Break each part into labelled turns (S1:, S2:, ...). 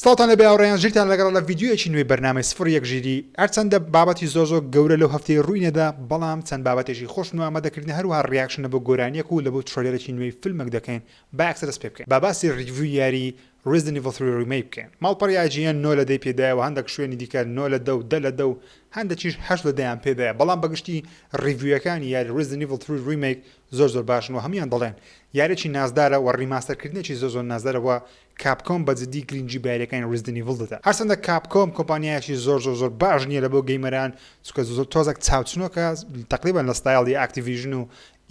S1: سڵاوتان لێبێ هاوڕێیان ژیرتان لەگەڵە لە ڤیدیۆیەکی نوێی بەرنامەی سفر یەک ژیری هەرچەندە بابەتی زۆر زۆر گەورە لەو هەفتەیە ڕووی نەدا بەڵام چەند بابەتێکی خۆش نوێ ئامادە کردین هەروەها reaction ە بۆ گۆرانیەک و لە بۆ trailer ێکی نوێی فیلمێک دەکەین با یەکسەر دەست پێ بکەین با باسی review ی یاری Resident Evil 3 Remake بکەین ماڵپەڕی IGN 9 لە دەی پێدایە و هەندێک شوێنی دیکە 9 لە دە و دە لە دە و هەندێکیش هەشت لە دەیان پێدایە بەڵام بەگشتی review ەکانی یاری Resident Evil 3 Remake زۆر زۆر باشن و هەموویان دەڵێن یاریی نازدارە و remaster کردنێکی زۆر زۆر نازدارە و Capcom بە جدی گرنگی بە یاریەکانی Resident Evil دەدات هەرچەندە Capcom کۆمپانیایەکی زۆر زۆر زۆر باش نییە لە بۆ gamer ان چونکە زۆر تۆزێک چاوچنۆکە تەقریبەن لە ستایڵی Activision و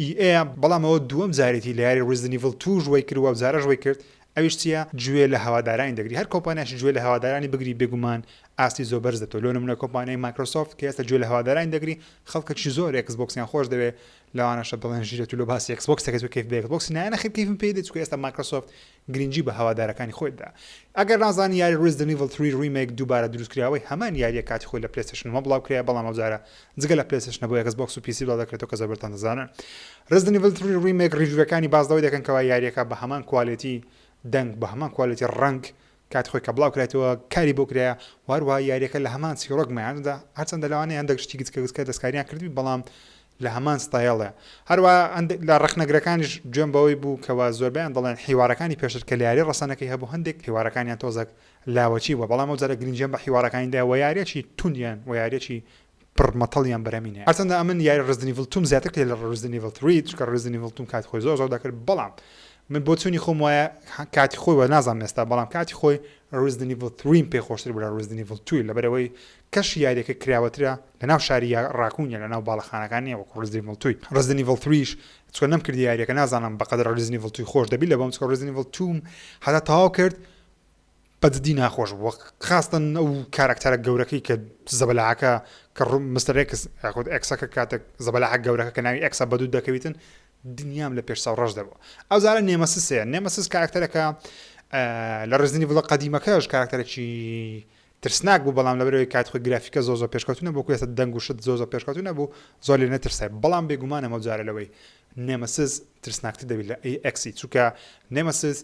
S1: EA بەڵام ئەوە دووەم جارێتی لە یاری Resident Evil توش وەی کرد و ئەوجارەش وەی کرد ئەویش چییە گوێ لە هەوادارانی دەگری هەر کۆمپانیاشی گوێ لە هەوادارانی بگری بێگومان ئاستی زۆر بەرز دەبێتەوە لۆ نمونە کۆمپانیای Microsoft کە ئێستا گوێ لە هەوادارانی دەگری خەڵکێکی زۆر Xbox یان خۆش دەوێ لەوانەشە بڵێن ژیرە تو لۆ باسی Xbox دەکەیت و کەیف بە Xbox نایە نەخێر کەیفم پێی دێت چونکە ئێستا Microsoft گرنگی بە هەوادارەکانی خۆی دەدا. ئەگەر نازانی یاری Resident Evil 3 Remake دووبارە دروستکراوەی هەمان یاریە کاتی خۆی لە PlayStation وە بڵاوکرایە بەڵام ئەوجارە جگە لە PlayStation بۆ Xbox و PC بڵاو دەکرێتەوە کە زۆربەتان دەزانن Resident Evil 3 Remake review ەکانی باس لەوەی دەکەن کەوا یاریەکە بە هەمان quality دەنگ بە هەمان quality ڕەنگ کاتی خۆی کە بڵاو کرایتەوە کاری بۆ کرایە و هەروەها یاریەکە لە هەمان چیڕۆک مایاندا هەرچەندە لەوانەیە هەندێک شتی گچکە گچکە دەستکاریان کردبی بەڵام لە هەمان ستایڵە هەروە لە ڕەخنەگرەکانیش گوێم بەوەی بوو کەوا زۆربەیان دەڵێن حیوارەکانی پێشتر کە لە یاری ڕەسەنەکەی هەبوو هەندێک حیوارەکانیان تۆزەک لاوەکی بووە بەڵام ئەو جارە گرنگیان بە حیوارەکانی دا وە یاریەکی توندیان وە یاریەکی پڕ مەتەڵیان بەرهەمی نایە هەرچەندە ئەمن یاری Resident Evil two م زیاتر کرد لە Resident Evil 3 چونکە Resident Evil two م کاتی خۆی زۆر زۆر دەکرد بەڵام من بۆچوونی خۆم وایە کاتی خۆی وە نازانم ئێستا بەڵام کاتی خۆی Resident Evil 3 پێ خۆشتر بوو لە Resident Evil 2 لەبەرئەوەی کەشی یاریەکە کراوەترە لەناو شاری یا ڕاکوون یە لەناو باڵەخانەکان نیە وەکو Resident Evil 2 Resident Evil 3 چونکە نەمکردی یاریەکە نازانم بەقەدر Resident Evil 2 خۆش دەبی لە بۆم چونکە Resident Evil 2 هەتا تەواو کرد بە جدی ناخۆش بوو خاستەن ئەو کارەکتەرە گەورەکەی کە زەبەلاحەکە کە Mister X یاخود ئێکسەکە کاتێک زەبەلاحە گەورەکە کە ناوی ئێکسە بەدوو دەکەویتن دنیام لە پێش چاو ڕەش دەبوو ئەو جارە Nemesis ەیە Nemesis کارکتەرەکە لە Resident Evil ە قەدیمەکەش کارکتەرێکی ترسناک بوو بەڵام لەبەرەوەی کات خۆی گرافیکە زۆر زۆر پێشکەوتو نەبوو ئێستا دەنگ و شت زۆر زۆر پێشکەوتو نەبوو زۆر لێ نەترسای بەڵام بێگومانە ئەو جارە لەوەی Nemesis ترسناکتر دەبیت لە ئێکسی چونکە Nemesis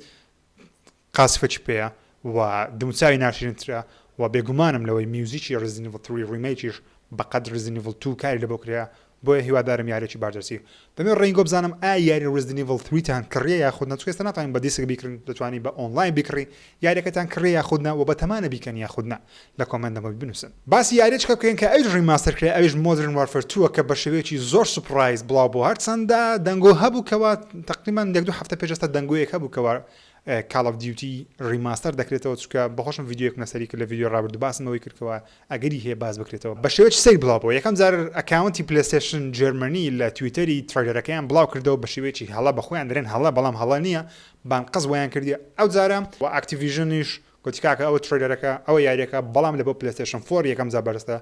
S1: قاسفەکی پێیە و دموچاوی ناشرینترە و بێگومانم لەوەی میوزیکی Resident Evil 3 Remake یش بەقەد Resident Evil 2 کاری لەبۆ کرایە بۆیە هیوادارم یاریەکی باش دەرچی دەمەوێت ڕەینگۆ بزانم ئایا یاری Resident Evil 3 تان کڕیە یاخود نا چونکە ئێستا ناتوانین بە دیسک بیکڕین دەتوانی بە ئۆنڵاین بیکڕی یاریەکەتان کڕیە یاخود نا وە بەتەمانە بیکەن یاخود نا لە comment دەمەوێت بنوسن. باسی یاریەچکە بکەین کە ئەویش remaster کرا ئەویش Modern Warfare two ە کە بە شێوەیەکی زۆر surprise بڵاو بۆ هەرچەندە دەنگۆ هەبوو کەوا تەقریبەن یەک دوو هەفتە پێش ئێستا دەنگۆیەک هەبوو کەوا Call of Duty remaster دەکرێتەوە چونکە بەخۆشم ڤیدیۆیەکم لەسەری کرد لە ڤیدیۆی ڕابردوو باسم ئەوەی کرد کەوا ئەگەری هەیە باس بکرێتەوە بە شێوەیەکی سەیر بڵاو بۆ یەکەم جار account ی PlayStation Germany لە تویتەری trailer ەکەیان بڵاو کردەوە بە شێوەیەکی هەڵە بە خۆیان دەرێن هەڵە بەڵام هەڵە نییە بانقەز وایان کردی ئەو جارە و Activision یش گوتی کاکە ئەوە trailer ەکە ئەوە یاریەکە بەڵام لە بۆ PlayStation four یەکەم جار بەرستە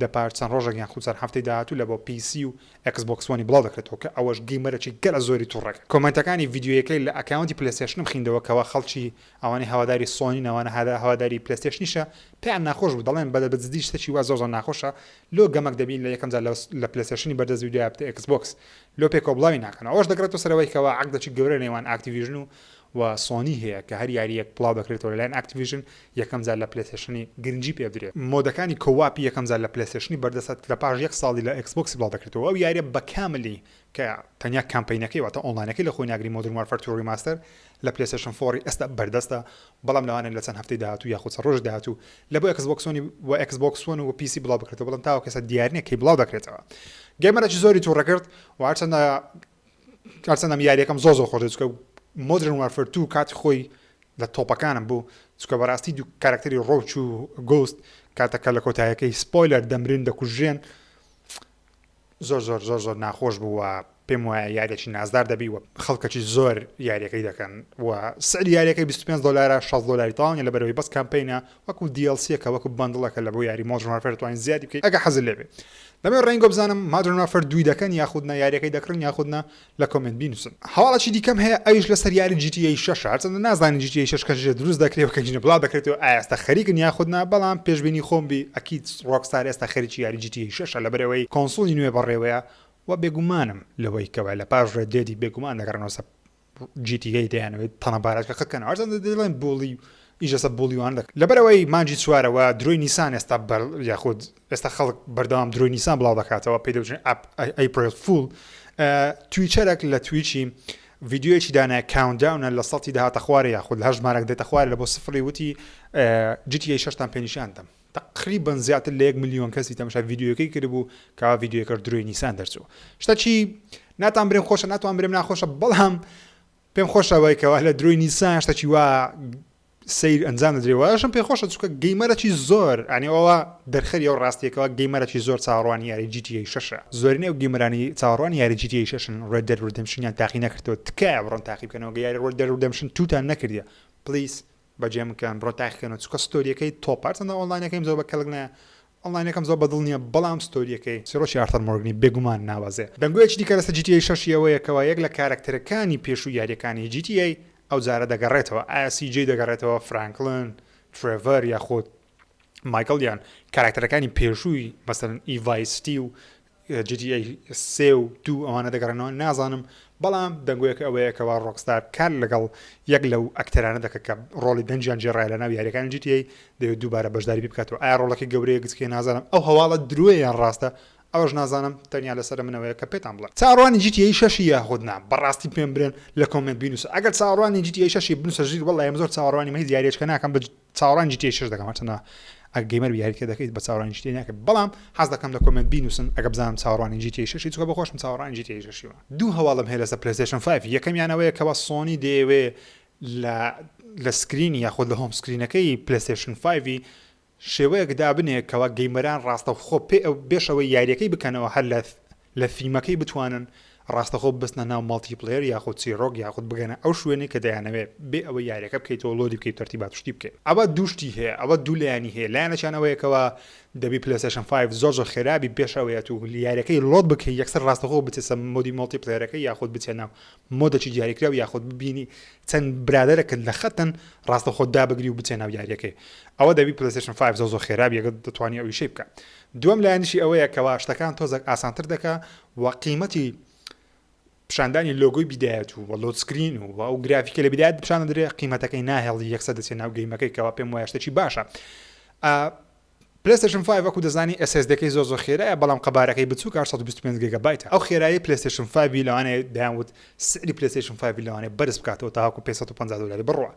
S1: لە پار چەند ڕۆژێک یان خود چەند هەفتەی داهاتوو لە بۆ PC و Xbox One ی بڵاو دەکرێتەوە کە ئەوەش gamer ەکی گەلە زۆری توڕە کرد. comment ەکانی ڤیدیۆیەکەی لە account ی PlayStation م خیندەوە کەوا خەڵکی ئەوانەی هەواداری سۆنین ئەوانە هەواداری PlayStation یشە پێیان ناخۆش بوو دەڵێن بە بە جدی شتەکی وا زۆر زۆر ناخۆشە لۆ گەمەک دەبین لە یەکەم جار لە PlayStation ی بەردەست دوای بتە Xbox لۆ پێکەوە بڵاوی ناکەنەوە ئەوەش دەگەڕێتەوە سەر ئەوەی کەوا عەقدێکی گەورە لە نێوان Activision و و سۆنی هەیە کە هەر یارییەک بڵاو دەکرێتەوە لەلایەن Activision یەکەم جار لە PlayStation ی گرنگی پێ بدرێت. mode ەکانی co-op ی یەکەم جار لە PlayStation ی بەردەستە لە پاش یەک ساڵی لە Xbox ی بڵاو دەکرێتەوە ئەو یاریە بە کاملی کە تەنیا campaign ەکەی واتە ئۆنلاینەکەی لە خۆی ناگری Modern Warfare 2 Remaster لە PlayStation four ی ئێستا بەردەستە بەڵام لەوانەیە لە چەند هەفتەی داهاتوو یاخود چەند ڕۆژی داهاتوو لە بۆ Xbox One ی و Xbox One و PC بڵاو بکرێتەوە بەڵام تاوەکو ئێستا دیار نییە کەی بڵاو دەکرێتەوە gamer ێکی زۆری توڕە کرد و هەرچەندە هەرچەندە یاریەکەم زۆر زۆر خۆش دەوێت چونکە Modern Warfare 2 کاتی خۆی لە top ەکانم بوو چونکە بەڕاستی دوو کارکتەری Roach و Ghost کاتەکە لە کۆتایەکەی spoiler دەمرن دەکوژرێن زۆر زۆر زۆر زۆر ناخۆش بوو و پێم وایە یاریەکی نازدار دەبی و خەڵکەکی زۆر یاریەکەی دەکەن و سعری یاریەکەی 25 دلارە 60 دلاری تاوانە لە بەرەوەی بەس campaign ە وەکو DLC ەکە وەکو bundle ەکە لە بۆ یاری Modern Warfare توانین زیادی بکەیت ئەگە حەزت لێ بێ دەمەوێت ڕەنگۆ بزانم Modern Warfare دووی دەکەن یاخود نا یاریەکەی دەکڕن یاخود نا لە comment بینوسن. هەواڵێکی دیکەم هەیە ئەویش لەسەر یاری GTA 6 هەرچەندە نازانین GTA 6 کەجێ دروست دەکرێت و کەجینە بڵاو دەکرێتەوە ئایا ئێستا خەریکن یاخود نا بەڵام پێشبینی خۆم بی ئەکید Rockstar ئێستا خەریکی یاری GTA 6 لەبەرئەوەی console ی نوێ بەڕێوەیە و بێگومانم لەوەی کەوا لە پاش Red Dead ی بێگومان دەگەڕێنەوە سەر GTA دەیانەوێت تەنەبارەکە قەت کەنەوە هەرچەندە دەڵێن bully و. ئیش لەسەر bully وان دەکەن لەبەرئەوەی مانگی چوارە وە درۆی نیسان ئێستا بەر یاخود ئێستا خەڵک بەردەوام درۆی نیسان بڵاو دەکاتەوە پێی دەوترێن April Fool Twitcher ەک لە Twitch ی ڤیدیۆیەکی دانایە countdown ە لە سەتی دەهاتە خوارێ یاخود لە هەژمارەک دێتە خوارێ لە بۆ سفری وتی GTA شەشتان پێ نیشان دەم تەقریبەن زیاتر لە یەک ملیۆن کەسی تەماشای ڤیدیۆیەکەی کردبوو کەوا ڤیدیۆیەکەش درۆی نیسان دەرچوو شتەکی ناتان برێم خۆشە ناتوان برێم ناخۆشە بەڵام پێم خۆشە وای کەوا لە درۆی نیسان شتەکی وا سەیر ئەنجام دەدرێ واشم پێ خۆشە چونکە gamer ەکی زۆر ئەنی ئەوە دەرخەری ئەو ڕاستیەکەوە gamer ەکی زۆر چاوەڕوانی یاری GTA شەشە زۆرینەی ئەو gamer انی چاوەڕوانی یاری GTA شەشن Red Dead Redemption یان تاقی نەکردەوە تکایە بڕۆن تاقی بکەنەوە گە یاری Red Dead Redemption two تان نەکردیە please بەجێ مکەن بڕۆ تاقیکەنەوە چونکە story ەکەی تۆپە هەرچەندە ئۆنلاینەکەیم زۆر بە کەڵک نایە ئۆنلاینەکەم زۆر بەدڵ نییە بەڵام story ەکەی چیڕۆکی ئارثەر مۆرگنی بێگومان ناوازەیە. دەنگۆیەکی دیکە لەسەر GTA شەشی ئەوەیە کەوا یەک لە کارەکتەرەکانی پێشووی یارییەکانی GTA ئەو جارە دەگەڕێتەوە ئایا سی جەی دەگەڕێتەوە فرانکلن ترێڤەر یاخود مایکڵ یان کارەکتەرەکانی پێشووی مەسەلەن ئی Vice City و GTA سێ و دوو ئەوانە دەگەڕێنەوە نازانم بەڵام دەنگۆیەکە ئەوەیە کەوا ڕۆکستار کار لەگەڵ یەک لەو ئەکتەرانە دەکە کە ڕۆڵی دەنگیان گێڕایە لەناو یاریەکانی GTA دەوێت دووبارە بەشداری پێ بکاتەوە ئایا ڕۆڵەکەی گەورەیە گچکەیە نازانم ئەو هەواڵە درۆیە یان ڕاستە ئەوەش نازانم تەنیا لەسەر منەوەیە کە پێتان بڵێم چاوەڕوانی GTA شەشی یاخود نا بەڕاستی پێم برێن لە comment بینوسە ئەگەر چاوەڕوانی GTA شەشی بنوسە ژیر وەڵای ئەم زۆر چاوەڕوانی من هیچ یاریەکە ناکەم بە چاوەڕوانی GTA شەش دەکەم هەرچەندە ئەگەر gamer بی یاریت کە دەکەیت بە چاوەڕوانی GTA ناکەی بەڵام حەز دەکەم لە comment بینوسن ئەگەر بزانم چاوەڕوانی GTA شەشی چونکە بە خۆشم چاوەڕوانی GTA شەشیمە. دوو هەواڵم هەیە لەسەر PlayStation five یەکەمیان ئەوەیە کەوا سۆنی دەیەوێ لە لە screen ی یاخود لە home screen ەکەی PlayStation five ی شێوەیەک دابنێ کەوا gamer ان ڕاستەوخۆ پێ بێشەوەی یاریەکەی بکەنەوە هەر لە لە theme ەکەی بتوانن ڕاستەخۆ ببستنە ناو multiplayer یاخود چیڕۆک یاخود بگەنە ئەو شوێنەی کە دەیانەوێت بێ ئەوەی یاریەکە بکەیتەوە load ی بکەیت تەرتیبات و شتی بکەیت ئەوە دوو شتی هەیە ئەوە دوو لایەنی هەیە لایەنەکیان ئەوەیە کەوا دەبی PlayStation 5 زۆر زۆر خێرابی پێش ئەوەیە تو یاریەکەی load بکەی یەکسەر ڕاستەخۆ بچێتە mode ی multiplayer ەکەی یاخود بچێ ناو mode ێکی دیاریکراو یاخود ببینی چەند برادەرەکت لە خەتن ڕاستەخۆ دابگری و بچێ ناو یاریەکەی ئەوە دەبی PlayStation 5 زۆر زۆر خێرابی ئەگەر دەتوانی ئەو ئیشەی بکە دووەم لایەنیشی ئەوەیە کەوا شتەکان تۆزێک ئاسانتر دەکا و قیمەتی پیشاندانی لۆگۆی بیدایەت و load screen و ئەو گرافیکە لە بیدایەت پیشان دەدرێ قیمەتەکەی ناهێڵی یەکسەر دەچێت ناو game ەکەی کەوا پێم وایە شتێکی باشە PlayStation 5 وەکو دەزانی SSD ەکەی زۆر زۆر خێرایە بەڵام قەبارەکەی بچووکە 825 گێگابایتە ئەو خێرایی PlayStation 5 لەوانەیە دەیان وت سعری PlayStation 5 لەوانەیە بەرز بکاتەوە تاوەکو 550 دۆلاری بڕوا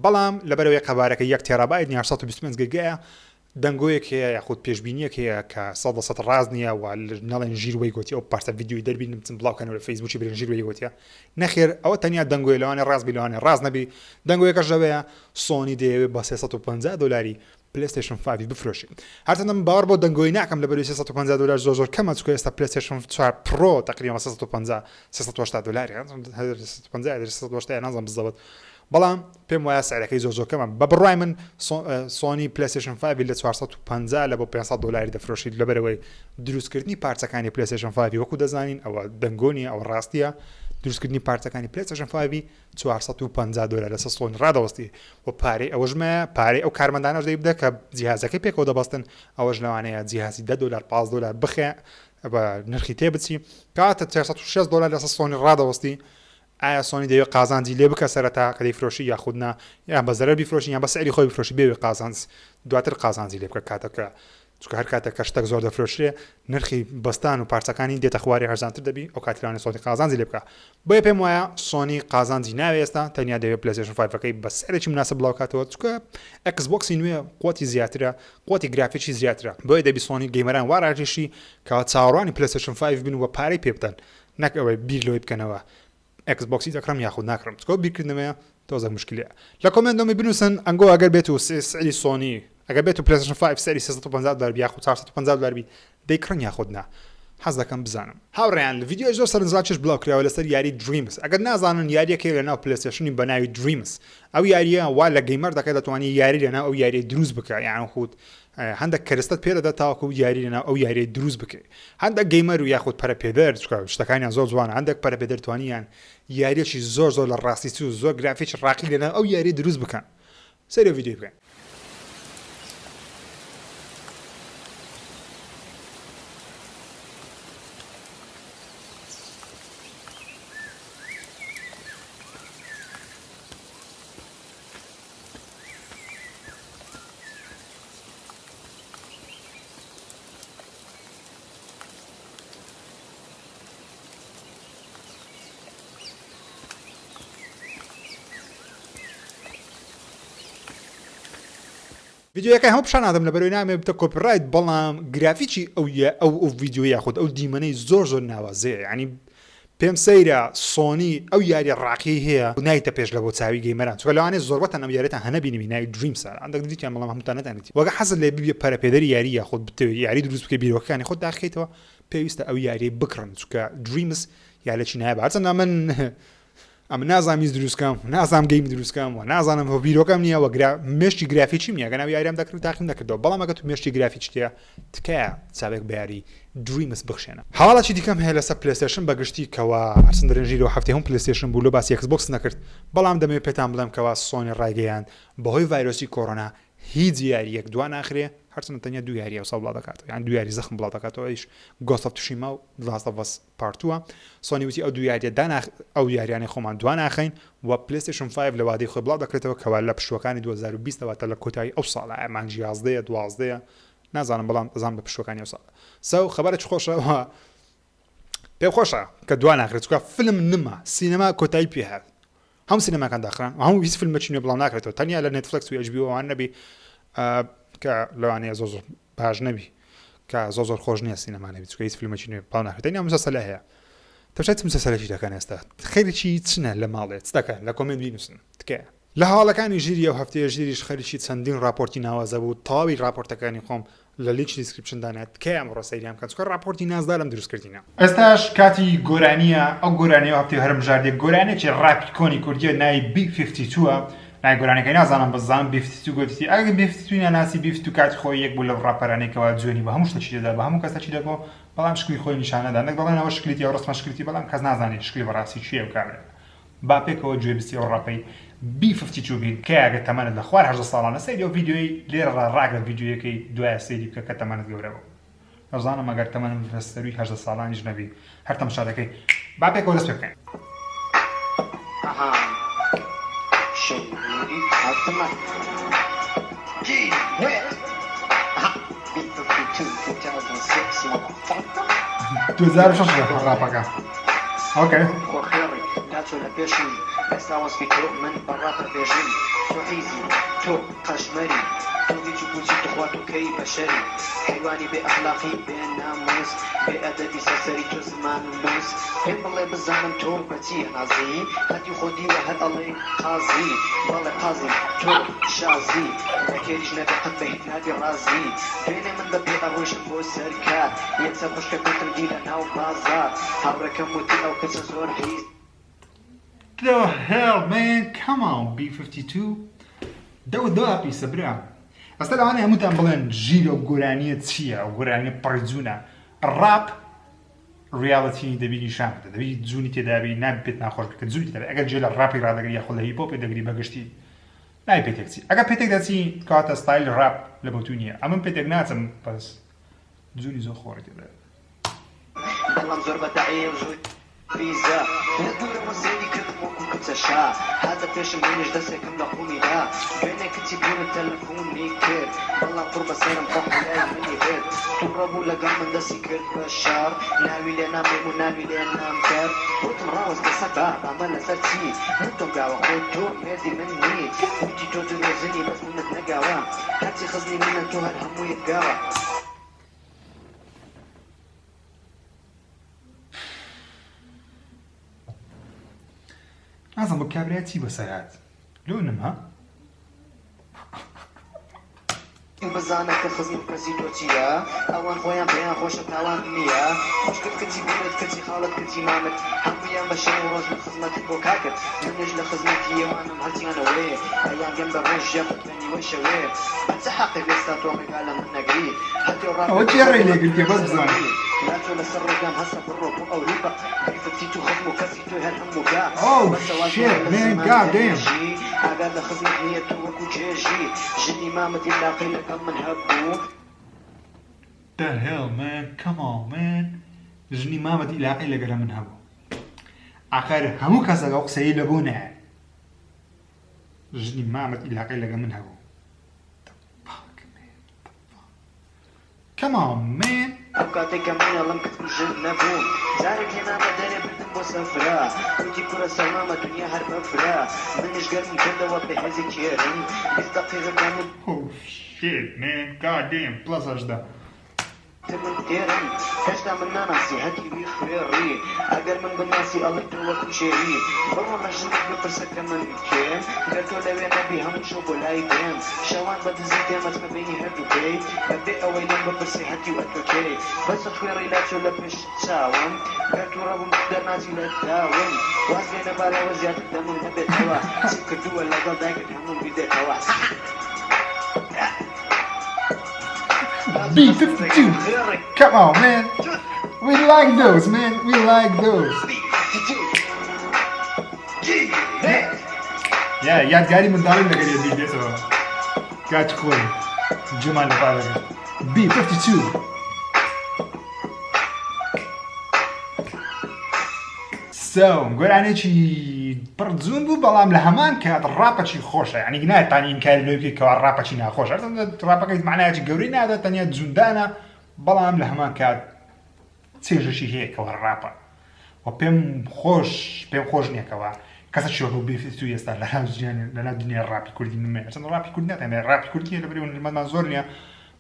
S1: بەڵام لەبەرەوەی قەبارەکە 1 تێرابایت نیە 825 گێگایە دەنگۆیەک هەیە یاخود پێشبینیەک هەیە کە سەد لە سەد ڕاست نییە و نەڵێن ژیر وەی گۆتی ئەو پارچە ڤیدیۆی دەربینم بچم بڵاو کەنەوە لە فەیسبووکی برێن ژیر وەی گۆتیە نەخێر ئەوە تەنیا دەنگۆیە لەوانەیە ڕاست بی لەوانەیە ڕاست نەبی دەنگۆیەکەش لەوەیە سۆنی دەیەوێت بە 350 دۆلاری PlayStation 5 بفرۆشی هەرچەندە من باوەڕ بۆ دەنگۆی ناکەم لەبەروی 350 دۆلار زۆر زۆر کەمە چونکە ئێستا PlayStation 4 Pro تقریبا 350 380 دۆلاری 350 380 نازانم بالضبط بەڵام پێم وایە سعرەکەی زۆر زۆر کەمە بە بڕوای من سۆنی PlayStation 5 لە 450 لە بۆ 500 دلاری دەفرۆشیت لەبەرەوەی دروستکردنی پارچەکانی PlayStation 5 وەکو دەزانین ئەوە دەنگۆنی ئەوە ڕاستیە دروستکردنی پارچەکانی PlayStation 5 450 دلار لەسەر سۆنی ڕادەوەستی و پارەی ئەوەشمایە پارەی ئەو کارمەندانەش دەی بدە کە جیهازەکەی پێکەوە دەبەستن ئەوەش لەوانەیە جیهازی 10 دلار 15 دلار بخێ بە نرخی تێ بچی کاتە 460 دلار لەسەر سۆنی ڕادەوەستی ئایا سۆنی دەیەوێت قازانجی لێ بکە سەرەتا کە دەیفرۆشی یاخود نا یان بە زەرەر بیفرۆشی یان بە سعری خۆی بفرۆشی بێوێ قازانج دواتر قازانجی لێ بکە کاتەکە چونکە هەر کاتێک کە شتێک زۆر دەفرۆشرێ نرخی بەستان و پارچەکانی دێتە خوارێ هەرزانتر دەبی ئەو کاتی لەوانەیە سۆنی قازانجی لێ بکە بۆیە پێم وایە سۆنی قازانجی ناوێ ئێستا تەنیا دەوێت PlayStation 5 ەکەی بە سعرێکی مناسب بڵاو کاتەوە چونکە Xbox ی نوێ قوتی زیاترە قوتی گرافیکی زیاترە بۆیە دەبی سۆنی gamer ان وا ڕاکێشی کەوا چاوەڕوانی PlayStation 5 بن و پارەی پێ بدەن نەک ئەوەی بیر لەوەی بکەنەوە Xbox ی دەکڕم یاخود ناکڕم چکۆ بیرکردنەوەیە تۆزە مشکلەیە لە comment دۆمی بنووسن ئەنگۆ ئەگەر بێت و سعری سۆنی ئەگەر بێت و PlayStation 5 سعری 350 دلار بی یاخود 450 دلار بی دەیکڕن یاخود نا حەز دەکەم بزانم. هاوڕێیان ڤیدیۆی زۆر سەرنجڕاکێش بڵاو کراوە لەسەر یاری Dreams ئەگەر نازانن یاریەک هەیە لەناو PlayStation ی بەناوی Dreams ئەو یاریە وا لە gamer دەکات دەتوانی یاری لەناو ئەو یاریە دروست بکە یان خود هەندێک کەرستەت پێ دەدات تاوەکو یاری لەناو ئەو یاریە دروست بکەی هەندێک gamer و یاخود پەرەپێدەر چونکە شتەکانیان زۆر جوانە هەندێک پەرەپێدەر توانیان یاریەکی زۆر زۆر لە ڕاستی چوو زۆر گرافیکی ڕاقی لەناو ئەو یاریە دروست بکەن سەیری ئەو ڤیدیۆی بکەن. ڤیدیۆیەکەی هەموو پیشان نادەم لەبەرئەوەی نامەوێ ببتە copyright بەڵام گرافیکی ئەو ئەو ئەو ڤیدیۆ یاخود ئەو دیمەنەی زۆر زۆر ناوازەیە یانی پێم سەیرە سۆنی ئەو یاریە ڕاقیەی هەیە نایتە پێش لە بۆ چاوی gamer ان چونکە لەوانەیە زۆربەتان ئەم یاریەتان هەنەبینیبی ناوی Dreams ە هەندێک دیتیان بەڵام هەمووتان نەتانیتی وەگە حەزت لێ ببیە پەرەپێدەری یاری یاخود بتەوێ یاری دروست بکەی بیرۆکەکانی خۆت داخەیتەوە پێویستە ئەو یاریەی بکڕن چونکە Dreams یاریەکی نایابە هەرچەندە من ئەمن نازانم هیچ دروست کەم نازانم game دروست کەم و نازانم هۆ بیرۆکەم نییە وە گرا مێشکی گرافیچیم نییە گەناو یاریام دەکرد تاقیم دەکردەوە بەڵام ئەگەر تو مێشکی گرافیچ تێ تکایە چاوێک بە یاری Dreams بخشێنە. هەواڵێکی دیکەم هەیە لەسەر PlayStation بە گشتی کەوا هەرچەند درێژی لەو هەفتەی هەم PlayStation بوو لۆ باسی Xbox نەکرد بەڵام دەمەوێت پێتان بڵێم کەوا سۆنی ڕایگەیاند بەهۆی ڤایرۆسی کۆرۆنا هیچ یارییەک دوا ناخرێ هەرچەندە تەنیا دوو یاری ئەوسا بڵاو دەکاتەوە یان دوو یاری زەخم بڵاو دەکاتەوە ئەویش Ghost of Tsushima و Last of Us Part Two ە سۆنی وتی ئەو دوو یاریە داناخ ئەو یاریانەی خۆمان دواناخەین و PlayStation 5 لە وادەی خۆی بڵاو دەکرێتەوە کەوا لە پشووەکانی 2020 واتە لە کۆتایی ئەو ساڵە مانگی یازدەیە دوازدەیە نازانم بەڵام ئەزانم لە پشووەکانی ئەو ساڵە so خەبەرێکی خۆشە و پێم خۆشە کە دوا ناخرێت چونکە فیلم نما سینەما کۆتایی پێ هات هەموو سینەماکان داخران و هەموو هیچ فیلمێکی نوێ بڵاو ناکرێتەوە تەنیا لە Netflix و HBO ئەوان نەبی کە لەوانەیە زۆر زۆر باش نەبی کە زۆر زۆر خۆش نییە سینەما نەبی چونکە هیچ فیلمێکی نوێ بڵاو ناکرێت تەنیا مسەسەلە هەیە تەماشای چ مسەسەلێکی دەکەن ئێستا خەریکی چنە لە ماڵێ چ دەکەن لە comment بینوسن تکایە لە هەواڵەکانی ژیری ئەو هەفتەیە ژیریش خەریکی چەندین ڕاپۆرتی ناوازە بوو تەواوی ڕاپۆرتەکانی خۆم لە لینکی description دانا تکایە ئەمڕۆ سەیریان بکەن چونکە ڕاپۆرتی نازدارم دروست کردینە. ئێستاش کاتی گۆرانیە ئەو گۆرانیە ئەو هەفتەیە هەرم بژاردیە گۆرانیەکی ڕاپی کۆنی کوردیە ناوی B fifty two ە ناوی گۆرانیەکەی نازانم بەس زانم B fifty two گۆتیتی ئەگەر B fifty two ناناسی B fifty two کاتی خۆی یەک بوو لەو ڕاپەرانەی کەوا جوێنی بە هەموو شتێکی دەدا بە هەموو کەسەکی دەگۆ بەڵام شکلی خۆی نیشان نەدا نەک دەڵێن ئەوە شکلیتی ئەو ڕسمە شکلیتی بەڵام کەس نازانێ شکلی بەڕاستی کێیە ئەو کابرایە با پێکەوە گوێبیستی ئەو ڕاپەی B fifty two بین کە ئەگەر تەمەنت لە خوار 18 ساڵانە سەیری ئەو ڤیدیۆی لێرە ڕا ڕاگرە ڤیدیۆیەکەی دوایە سەیری بکە کە تەمەنت گەورە بوو نەزانم ئەگەر تەمەنم لە سەروی 18 ساڵانیش نەبی هەر تەماشا دەکەی با پێکەوە دەست پێ بکەین. 2006 ڕاپەکە okay
S2: پێم بڵێ بزانم تۆ بە چی حازی هەتیو خۆ دیوە هەر ئەڵێی قازی بەڵێ قازیم تۆ شازی بە کێریش نەبێ قەت بە هیچ نابی ڕازی دوێنێ من بە پێ ئەڕۆیشتم بۆ سەر کار یەکسەر خوشکە کەوتم دی لە ناو بازاڕ هاوڕێکەم وتی ئەو کچە زۆر حیز
S1: The hell man come on B52 دەوە دوا پیسە برا ئەستا لەوانەیە هەمووتان بڵێن ژیر ئەو گۆرانیە چییە ئەو گۆرانیە پڕی جوونە ڕاپ reality دەبی نیشان بدە دەبی جوونی تێدابی نابی پێت ناخۆش بکە جوونی تێدابی ئەگەر جێ لە ڕاپی ڕادەگری یاخود لە hip hop ی دەگری بەگشتی نابی پێ تێکچی ئەگەر پێ تێک دەچی کەواتە ستایل ڕاپ لە بۆ تو نییە ئەمن پێ تێک ناچم بەس جوونی زۆر خۆڕی تێدایە.
S2: بەڵام زۆر بە دەعیە و زۆر فیزە لە دوورەوە سەیری کردم وەکو کچە شا هاتە پێشم منیش دەسێکم لە قومی دا دوێنێ کچی بوونت تەلەفونی کرد بەڵام قوڕ بەسەرم خۆ حەیای منی برد توڕە بوو لەگەڵ من دەستی کرد بە شەڕ ناوی لێنام مەیمون ناوی لێنام کەر وتم ڕاوەستە سەر باب ئەمە لەسەر چی من تۆم گاوە خۆ تۆ مێردی من نی وتی تۆ درۆزنی بەس منت نەگاوە هەرچی خزمی منە تۆ هەر هەموویت گاوە.
S1: نازم بۆ کابرا چی بەسەر هات لۆ نما
S2: بزانە کە خزم و کەسی تۆ چییە ئەوان خۆیان پێیان خۆشە تاوان نییە خوشکت کچی بوونت کچی خاڵت کچی مامت هەموویان بە شەو و ڕۆژ لە خزمەتت بۆ کاکت منیش لە خزمەتی ئەوانم هەرچیانەوێ ئەیانگەم بە ڕۆژ یاخود بە نیوەی شەوێ بە چ حەقێک ئێستا تۆ ڕێگا لە من نەگری هەتیو
S1: ئەوە
S2: ڕاپت
S1: کێ ڕێی
S2: بە
S1: لێگرتیە بەس بزانم.
S2: لاچۆ لەسەر ڕێگام هەسە بڕۆ بۆ ئەوروپا بیفتی تو خزم و کەسی تۆی هەر هەموو گا
S1: Oh
S2: بەسە واز
S1: shit
S2: بێنە لە
S1: man
S2: زمانی
S1: god damn.
S2: دەرێژی ئاگات لە خزمت نییە تۆ وەکو چێژی ژنی مامت ئیلاقەی لەگەڵ من هەبوو.
S1: The hell man come on man ژنی مامت ئیلاقەی لەگەلە من هەبوو ئاخر هەموو کەسەک ئەو قسەی لەبۆ نایە ژنی مامت ئیلاقەی لەگە من هەبوو The fuck man the fuck come on man.
S2: کاتەی کە مناڵم کچم ژن نەبووم جارێک هێنامە دەرێ بردم بۆ سەفرە وتی کوڕە سەرمامە دونیا هەر بەفرە منیش گەرمم کردەوە بە هێزی کێرم 20 دەقیقە کەم و
S1: Oh shit man god damn plus 18.
S2: من تێرم هێشتا من ناناسی هەتیوی خوێڕی ئەگەر من بمناسی ئەڵێی تۆ وەکم شێری بڕۆ لە ژنێک بپرسە کە من کێم گەر تۆ لەوێ نەبی هەموو شەو بۆ لای دێم شەوان بە دزی دێم ئەچمە بەینی هەردوو پێی بە بێ ئەوەی لێم بپرسی هەتیو ئەتۆ کێی بەسە خوێڕی لاچۆ لە پێش چاوم گەر توڕە بووم دەرناچی لە داوم واز بێنە با لەوە زیاتر دەمم نەبێتەوە چیم کردووە لەگەڵ دایکت هەمووم بیر دێتەوە.
S1: B52 Come on man We like those man We like those یا یادگاری منداڵی لەگەر بیر دێتەوە کات خۆی جومان لە پارەکە B52 سو گۆرانێکی پڕ جوون بوو بەڵام لە هەمان کات ڕاپەکی خۆشە یعنی ناتانی ئینکاری لۆی بکەیت کەوا ڕاپەکی ناخۆش هەرچەندە ڕاپەکەی معنایەکی گەورەی نادات تەنیا جووندانە بەڵام لە هەمان کات چێژەکی هەیە کەوا ڕاپە و پێم خۆش پێم خۆش نییە کەوا کەسە وەکو B52 ئێستا لە ناو ژیانی لە ناو دنیای ڕاپی کوردی نمێ هەرچەندە ڕاپی کوردی ناتەنێ ڕاپی کوردی لە بەری هونەرمەندمان زۆر نییە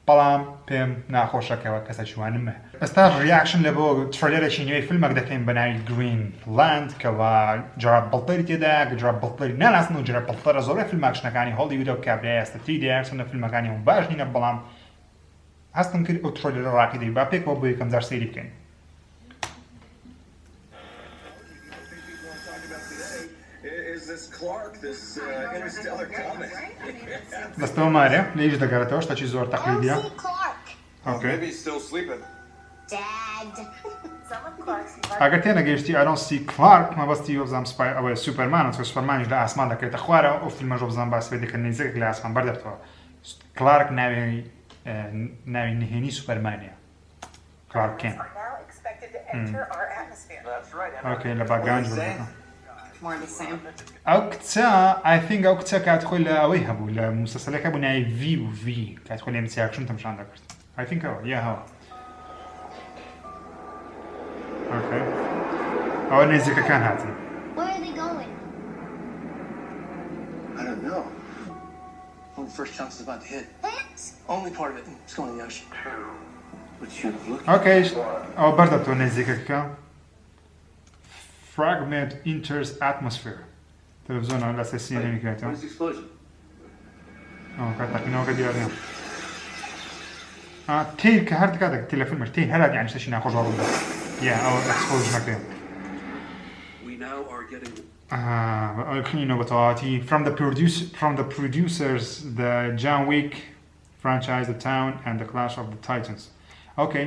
S1: بەڵام پێم ناخۆشە کەەوە کەسە شوانمە. ئێستا reaction لە بۆ trailer ێکی نوێی فیلمێک دەکەین بە ناوی Greenland کەوا جێرارد بەتلەری تێدایە کە جێرارد بەتلەری ناناسن و جێرارد بەتلەرە زۆربەی فیلم ئاکشنەکانی هۆڵیوودە و کابرای ئێستا تێیدایە هەرچەندە فیلمەکانی هەموو باش نینە بەڵام هەستم کرد ئەو trailer ە ڕاقی دەبی با پێکەوە بۆ یەکەم جار سەیری بکەین. دەستەوە مارێ لە ئیش دەگەڕێتەوە شتەکی زۆر تەقلیدیە. okay ئەگەر تێنەگەیشتی I don't see Clark مەبەستی وەبزانم سپای ئەوەیە سوپەرمانە چونکە سوپەرمانیش لە ئاسمان دەکەوێتە خوارەوە ئەو فیلمەش وەبزانم باسی لێ دەکەن نەیزەکێک لە ئاسمان بەردەبتەوە کلارک ناوی ناوی نهێنی سوپەرمانە کلارک کێنت. okay لە background ئەو کچە I think ئەو کچە کات خۆی لە ئەوەی هەبوو لە موسەسەلەکە بوو ناوی ڤی بوو ڤی کات خۆی لە MC Action تەمشان دەکرد I think ئەوە یا هەوە okay ئەوە نێزیکەکان هاتن.
S3: I don't know. Well, the first chunk is about to hit. Only part of it. It's going in the ocean. What you looking
S1: okay ئەوە بەردەبتەوە نێزیکەکە Fragment enters atmosphere تەلەڤزیۆنە لەسەر سینەمی
S3: Wait,
S1: کرێتەوە
S3: where's the explosion?
S1: ئەوە کات تەقینەوەکە دیار نییە تیر کە هەر کاتێک تیر لە فیلمش تیر هەرات یعنی شتێکی ناخۆش وا ڕوودەدات یا ئەوە explosion ەکەیە
S4: We now are getting
S1: ئەوەی بخوێنینەوە بە تەواوەتی from the produce from the producers the John Wick franchise The Town and The Clash of the Titans okay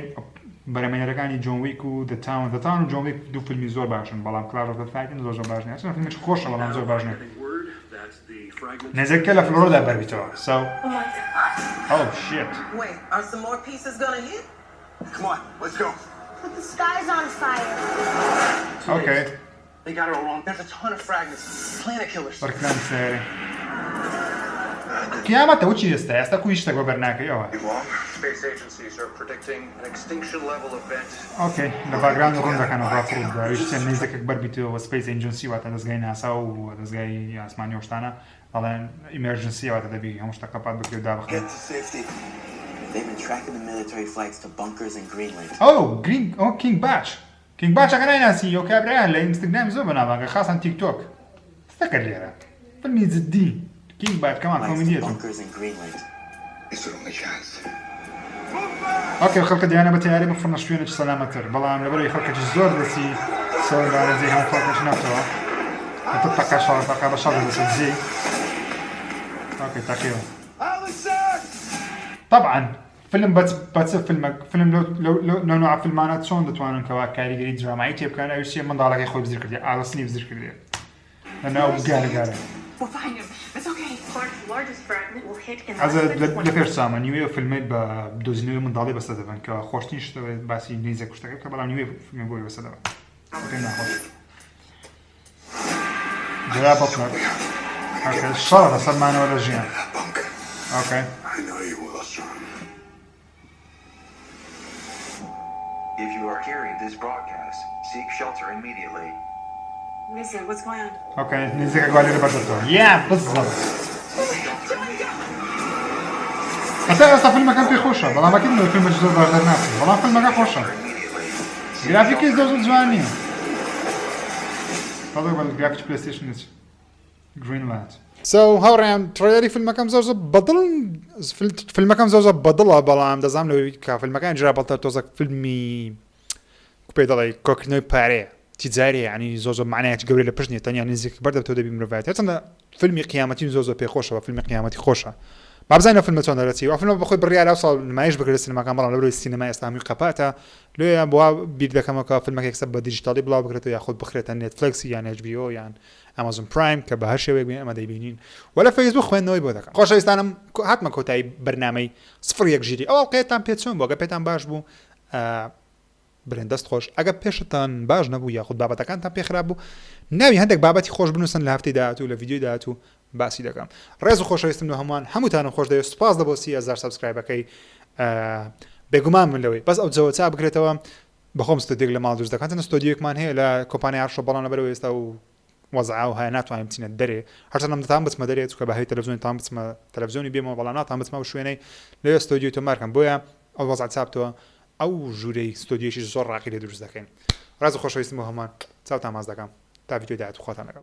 S1: بەرهەمهێنەرەکانی جۆن ویک و The Town The Town و جۆن ویک دوو فیلمی زۆر باشن بەڵام Clash of the Titans زۆر زۆر باش نییە هەرچەندە فیلمێکی خۆشە بەڵام زۆر باش نییە نێزەکە لە فلۆرۆدا بەربیتەوە so oh shit
S5: Wait, are some more pieces gonna hit?
S3: Come on, let's go.
S6: But the sky's on fire.
S1: okay
S3: They got it all wrong. There's a ton of fragments. Planet killers.
S1: بەرکلام سەیارەی قیامەتە وچی ئێستا ئێستا کوی شتێک بە بەرناکەی ئەوە
S4: Space agencies are predicting an extinction level event.
S1: okay لە background ڕوون دەکەنەوە ڕاپۆرت داویشتە نەیزەکێک بەربیتەوە space agency واتە دەزگای ناسا و دەزگای ئاسمانی و شتانە دەڵێن emergency واتە دەبی هەموو شتەکە پات بکرێت و دابخرێت.
S7: Get to safety. They've been tracking the military flights to bunkers in Greenland.
S1: oh Green oh King Bach King Bach ەکە نایناسی ئەو کابرایە لە ئینستاگرام زۆر بەناوبانگە خاصەن تیک تۆک ستەکە لێرە فیلمی جدی King Bach کەمان
S7: Flights to
S1: کۆمیدیەتون.
S7: bunkers in Greenland.
S3: It's their only chance.
S1: okay خەڵکە دیانە بە تەیارە بفڕنە شوێنێکی سەلامەتر بەڵام لەبەرەوەی خەڵکێکی زۆر دەچی سەربارە جێ هەموو خەڵکێکی نەفتەوە ئەتە تەقە شەڕ تەقە بە شەڕ دەچێت جێ okay تەقیەوە
S3: Allison!
S1: طبعا فیلم بەچ بەچ فیلمەک فیلم لەو لەو لەو لەو نوع فیلمانە چۆن دەتوانن کەوا کاریگەری درامایی تێ بکەن ئەویش چیە منداڵەکەی خۆی بزر کردیە ئالسنی بزر کردیە لەناو گارە گارە
S8: We'll find him. It's okay.
S9: Clark's largest fragment will hit in
S1: ئەزە
S9: less than
S1: لە
S9: 20
S1: پێش چامە نیوەی ئەو فیلمەی بە دۆزینەوەی منداڵی بەسەر دەبەن کە خۆشترین شتە باسی نەیزە کوشتەکە بکە بەڵام نیوەی فیلمی بۆی بەسەر دەبەن پێم ناخۆش جێرارد بەتلەر okay شەڕە لەسەرمانەوە لە ژیان
S3: That bunker.
S1: okay
S3: I know you will, son.
S10: If you are hearing this broadcast, seek shelter immediately.
S8: What is it? What's going on?
S1: ئۆکەی نزیکە گوالێ لە بەردەستەوە یا بزڵ هەتا ئێستا فیلمەکەم پێ خۆشە بەڵام ئەکید لە فیلمێکی زۆر باش دەرناچێت بەڵام فیلمەکە خۆشە گرافیکی زۆر زۆر جوان نییە تازە بە گرافیکی پلەیستەیشن نچ گرینلاند سو هاوڕێیان trailer ی فیلمەکەم زۆر زۆر بەدڵ فیلمەکەم زۆر زۆر بەدڵە بەڵام دەزانم لەوەی کە فیلمەکان جرا بەڵتە تۆزەک فیلمی پێ دەڵێ کۆکردنەوەی پارەیە تیجاریە یعنی زۆر زۆر معنایەکی گەورەی لە پشت نیە تەنیا نزیک بەر دەبتەوە دەبی مرۆڤایەتی هەرچەندە فیلمی قیامەتی زۆر زۆر پێخۆشەوە فیلمی قیامەتی خۆشە با بزانین ئەو فیلمە چۆن دەرەچی ئەو فیلمە بەخۆی بڕیارە ئەو ساڵ نمایش بکرێت سینەماکان بەڵام لەبەرئەوەی سینەما ئێستا هەمووی قەپاتە لۆیە بۆ بیر دەکەمەوە کە فیلمەکە یەکسەر بە دیجیتاڵی بڵاو بکرێتەوە یاخود بخرێتە نێتفلێکس یان HBO یان ئەمازۆن پرایم کە بە هەر شێوەیەک بێ ئەمە دەیبینین و لە فەیسبوک خوێندنەوەی بۆ دەکەم خۆشەویستانم هاتمە کۆتایی بەرنامەی سفر یەک ژیری ئەو ئەڵقەیەتان پێ چۆن بوو گەر پێتان باش بوو برێن دەست خۆش ئەگەر پێشتان باش نەبوو یاخود بابەتەکانتان پێ خراپ بوو ناوی هەندێک بابەتی خۆش بنووسن لە هەفتەی داهاتوو لە ڤیدیۆی داهاتوو باسی دەکەم ڕێز و خۆشەویستم لە هەمووان هەمووتانم خۆش دەوێت سوپاس لە بۆ 30,000 subscribe ەکەی بێگومان من لەوەی بەس ئەو جەوە چا بکرێتەوە بەخۆم ستۆدیۆک لە ماڵ دروست دەکەم چەند ستۆدیۆکمان هەیە لە کۆمپانیای ئارشۆ بەڵام لەبەرەوە ئێستا و وەزعە و هەیە ناتوانین بچینە دەرێ هەرچەندە دەتان بچمە دەرێ چونکە بە هەوی تەلەفزیۆنی تان بچمە تەلەفزیۆنی بێمەوە بەڵام ناتان بچمە ئەو شوێنەی لەوێ ستۆدیۆی تۆمارکەم بۆیە ئەو وەزعە چاپتەوە ئەو ژوورەی ستۆدیۆیەکی زۆر ڕاقی لێ دروست دەکەین. ڕێز و خۆشەویستم بۆ هەمووان. چاوتان ماچ دەکەم. تا ڤیدیۆی داهاتوو خواتان لەگەڵ.